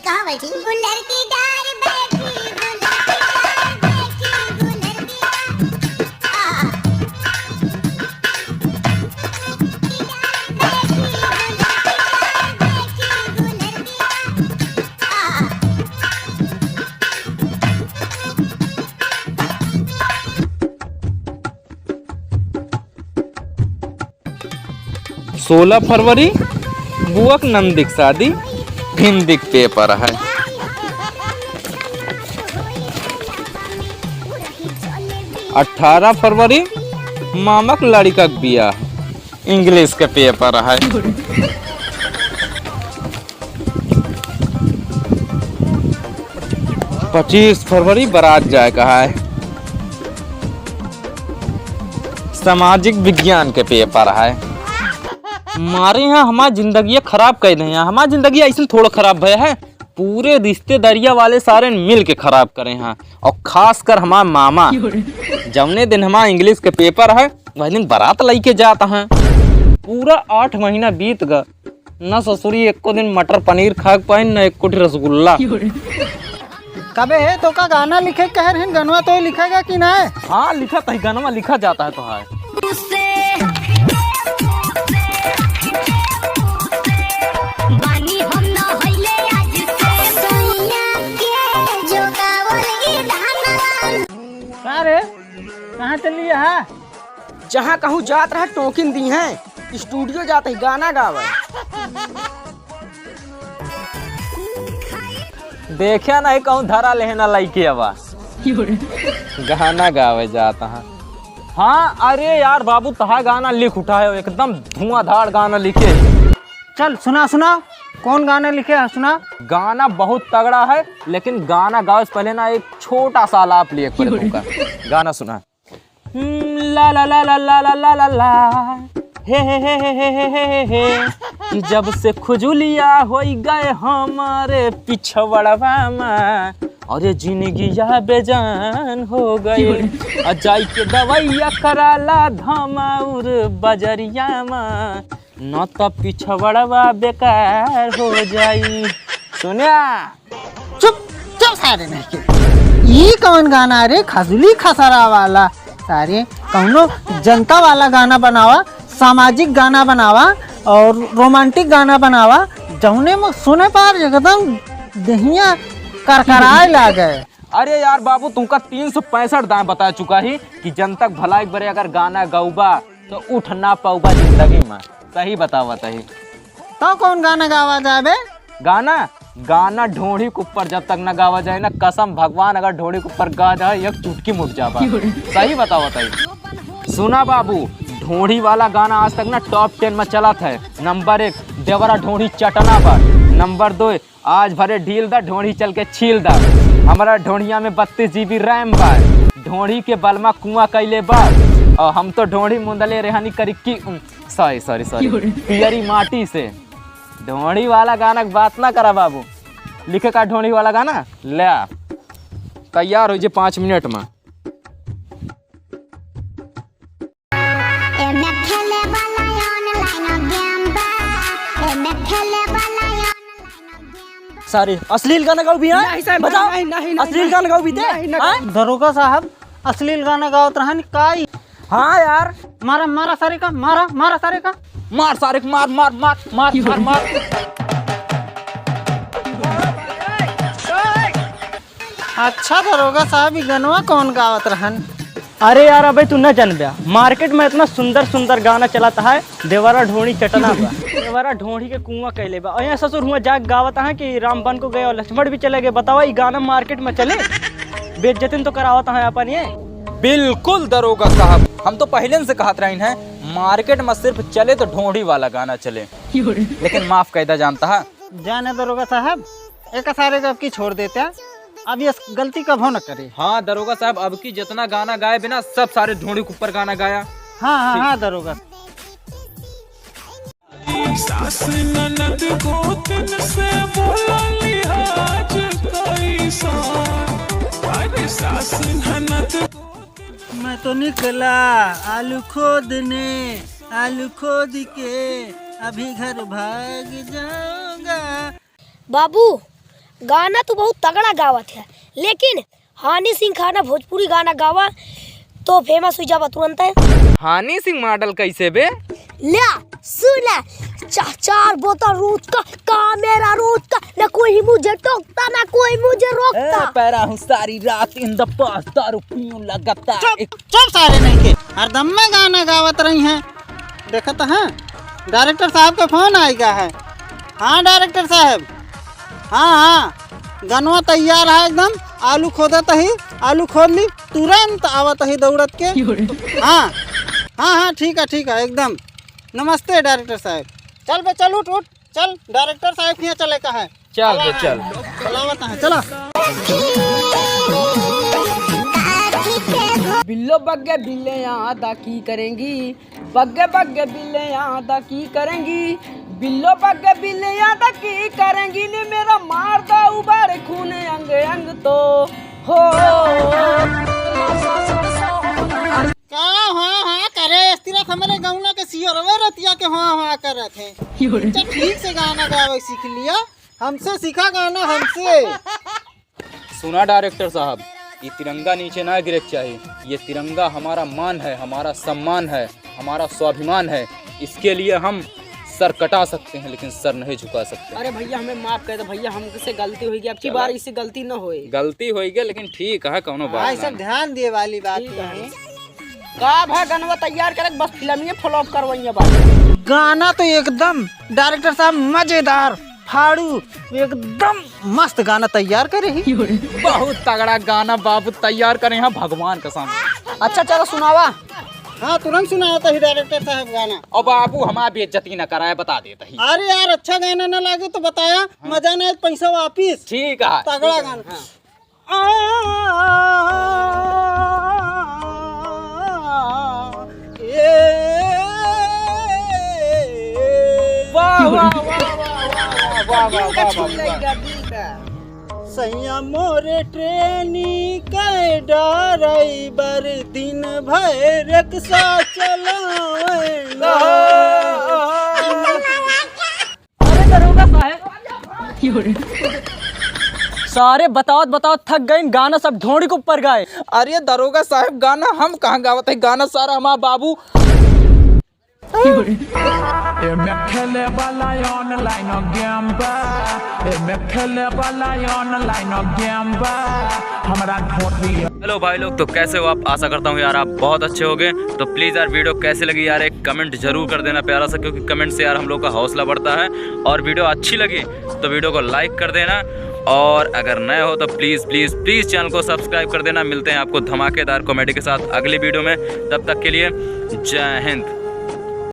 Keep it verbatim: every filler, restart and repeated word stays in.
कहाँ बैठी? गुलर की डार बैठी, गुलर की डार बैठी, गुलर की डार। आ। सोलह फरवरी बुअक नंदिक शादी, हिंदी क पेपर है। अठारह फरवरी मामक लड़िका क बियाह, इंग्लिश क पेपर है। पच्चीस फरवरी बारात जाए का है, सामाजिक विज्ञान के पेपर है। मारे यहाँ हमार जिंदगी खराब कर दे हैं। हमार जिंदगी ऐसे थोड़ा खराब भय है, पूरे रिश्तेदारिया वाले सारे मिल के खराब करे हैं, और खासकर हमार मामा। जौने दिन हमार इंग्लिश के पेपर है, वह दिन बारात लइके जात हैं। पूरा आठ महीना बीत ग, न ससुरी एको दिन मटर पनीर खाए के पाइन, न एको ठे रसगुल्ला। कबे हे, तोका गाना लिखे के कहे रहन, गनवा तो लिखेगा कि ना? हाँ, लिखा तही, गनवा लिखा जाता है तो है। बानी हम न होइले आज से सैया के जोगावल ई धनवा। का रे, कहाँ चली है? जहाँ कहूँ जात रहा, टोकिन दी हैं, स्टूडियो जात ही गाना गावे। देखे नहीं कहूँ धरा लेहे ना लइके अबा। गाना गावे जात हाँ। हाँ, अरे यार बाबू, तहा गाना लिख उठा है, एकदम धुआंधार गाना लिखे। चल सुना, सुना, कौन गाना लिखे है, सुना। गाना बहुत तगड़ा है, लेकिन गाना गावे से पहले ना एक छोटा सा आलाप लिए एक बार तुमका। गाना सुना। हम्म, ला ला ला ला ला ला ला ला ला। हे हे हे हे हे हे हे हे हे। कि जब से खुजुलिया होई गए हमारे पिछवड़वा में, और ये जिंदगिया बेजान हो गए। आ जाई के दवाइया कराला धमाउर बजरिया में, न त पिछवड़वा बेकार हो जाई। सुन्या। चुप, चुप सारे नहीं के। ई कौन गाना रे? खजुली खसरा वाला। सारे कौनो जनता वाला गाना बनावा, सामाजिक गाना बनावा और रोमांटिक गाना बनावा, जौने में सुने पर एकदम देहिया करकराए लागे। अरे यार बाबू, तुमका तीन सौ पैंसठ दाएं बता चुका ही कि जनता के भलाई के बरे अगर गाना गौबा तो उठ ना पौबा जिंदगी में। सही बतावा तही। तो कौन गाना गावा जाबे? गाना, गाना ढोढ़ी के ऊपर जब तक ना गावा जाए ना, कसम भगवान, अगर ढोढ़ी के ऊपर गा जाए, एक चुटकी में उठ जाबा। सही बतावा तही। सुना बाबू, ढोढ़ी वाला गाना आज तक ना टॉप टेन में चलत है। नंबर एक, देवरा ढोढ़ी चटना बा। नंबर दो, आज भरे ढील दा, ढोढ़ी चल के छील दा। हमारा ढोढ़िया में बत्तीस GB रैम बा। ढोढ़ी के बलमा कुआं कैले बा। और हम तो ढोढ़ी मुंदले रेहानी करी की, उम, सॉरी, सॉरी, सॉरी। क्यों रे? पियरी माटी से। ढोढ़ी वाला गाना के बात ना करा बाबू। लिखे का ढोढ़ी वाला गाना? ले आ। तैयार हो जे पाँच मिनट में। एमे खेले वाला online game बा, एमे खेले वाला online game बा। सारे अश्लील गाना गाऊ भी है? नहीं सर, बताओ। नहीं, नहीं, नहीं, अश्लील नहीं। गाना गाऊ भी थे? नहीं, नहीं। हाँ? दरोगा साहब, अश्लील गाना गावत रहन काई? हाँ यार। मारा, मारा सारे का, मारा, मारा सारे का। मार सारे का, मार, मार, मार। अच्छा दरोगा साहब, ई गनवा कौन गावत रहन? अरे यार, अबे तू न जनब्या, मार्केट में इतना सुंदर सुंदर गाना चलत है, देवरा ढोढ़ी चटना बा, देवरा ढोढ़ी के कुआं कैले बा। और यहाँ ससुर हुआ जाग गावत है कि राम बन को गए और लक्ष्मण भी चले गए। बतावा, ई गाना मार्केट में चले? बेइज्जती तो करावत है अपन ये। बिल्कुल दरोगा साहब, हम तो पहले से कहत रही हैं, मार्केट में सिर्फ चले तो ढोढ़ी वाला गाना चले। लेकिन माफ कैदा जानता है। जाने दरोगा साहब, एक सारे का अब की छोड़ देते हैं, अब ये गलती कभो न करे। हाँ दरोगा साहब, अब की जितना गाना गाए बिना सब सारे ढोढ़ी के ऊपर गाना गाया। हाँ, हाँ, ठीक। हाँ दरोगा। सास ननद गोतन से बोला लिहाज कैसा, अरे सास ननद गोतन। मैं तो निकला आलू खोदने, आलू खोद के अभी घर भाग जाऊंगा। बाबू, गाना तो बहुत तगड़ा गावत है, लेकिन हनी सिंह खाना भोजपुरी गाना गावा तो famous हुई जाबा तुरंत है। हनी सिंह model कैसे बे? ल्या, सुन ले। चा-, चार बोतल रोज का, का मेरा रोज का, ना कोई मुझे टोकता, ना कोई मुझे रोकता। ए, पैरा हूँ सारी रात in the past, दारू पीऊँ लगातार। चुप, एक चुप सारे नहीं के, हरदम में गाना गावत रही हैं। देखत हैं, director साहब का phone आइगा है। हाँ director साहब, हाँ, हाँ, गनवा तैयार है एकदम। आलू खोदत ही, आलू खोद ली, तुरंत आवत ही दौड़त के। हाँ, हाँ, हाँ, ठीक है, ठीक है, एकदम। नमस्ते director साहब। चल बे, चल, उठ, उठ, चल, director साहब के यहाँ चले का है। चल बे, चल। बुलावत है, चला। बिल्लो बग्गे बिल्ले यादा की करेंगी, बग्गे बग्गे बिल्ले यादा की करेंगी, बिल्लो बग्गे बिल्ले यादा की करेंगी, ने मेरा मार दा उबारे खून अंग अंग तो हो। का हाँ हाँ करे, इस तरह हमरे गौना के सियोरवे रतिया के हाँ हाँ करत है। अच्छा, ठीक से गाना गावे सीख लिया, हमसे सीखा गाना, हमसे। सुना director साहब, ये तिरंगा नीचे ना गिरे के चाहिए। ये तिरंगा हमारा मान है, हमारा सम्मान है, हमारा स्वाभिमान है। इसके लिए हम सर कटा सकते हैं, लेकिन सर नहीं झुका सकते। अरे भैया, हमें माफ कर दे भैया, हमसे गलती होइगी, अब की गलत बार इससे गलती न होए। गलती होइगी, लेकिन ठीक है, कौनो बात भाई नहीं। सब ध्यान दिए वाली बात ठीक है। है। का भा गनवा तैयार करे, बस फिल्म ये flop करवाइए बात। गाना तो एकदम director साहब मजेदार, फाड़ू, एकदम मस्त गाना तैयार करे ही। बहुत तगड़ा गाना बाबू तैयार करे हैं भगवान कसम। अच्छा चलो सुनावा। हाँ तुरंत सुनावत ही director साहब गाना। और बाबू हमार बेइज्जती न कराए, बता देत ही। अरे यार अच्छा गाना न लागे तो बताया, हाँ। मजा ना आए तो पैसा वापिस। ठीक है। तगड़ा गाना। हाँ। वाह, वाह, वाह। सैया मोरे ट्रेनी के ड्राइवर दिन भर रिक्शा चलावेला। अरे दरोगा साहब। सारे बतावत बतावत थक गइन, गाना सब ढोंड़ी के ऊपर गाए। अरे दरोगा साहब, गाना हम कहाँ गावत है, गाना सारा हमार बाबू। एमे खेले वाला online game बा, एमे खेले वाला online game बा, हमरा ढोंड़ी। Hello भाई लोग, तो कैसे हो आप? आशा करता हूँ यार आप बहुत अच्छे होगे। तो please यार video कैसे लगी यार, एक comment जरूर कर देना प्यारा सा, क्योंकि comment से यार हम लोग का हौसला बढ़ता है। और video अच्छी लगी तो video को like कर देना, और अगर नए हो तो please please please channel को subscribe कर देना। मिलते हैं आपको धमाकेदार comedy के साथ अगली video में, तब तक के लिए जय हिंद।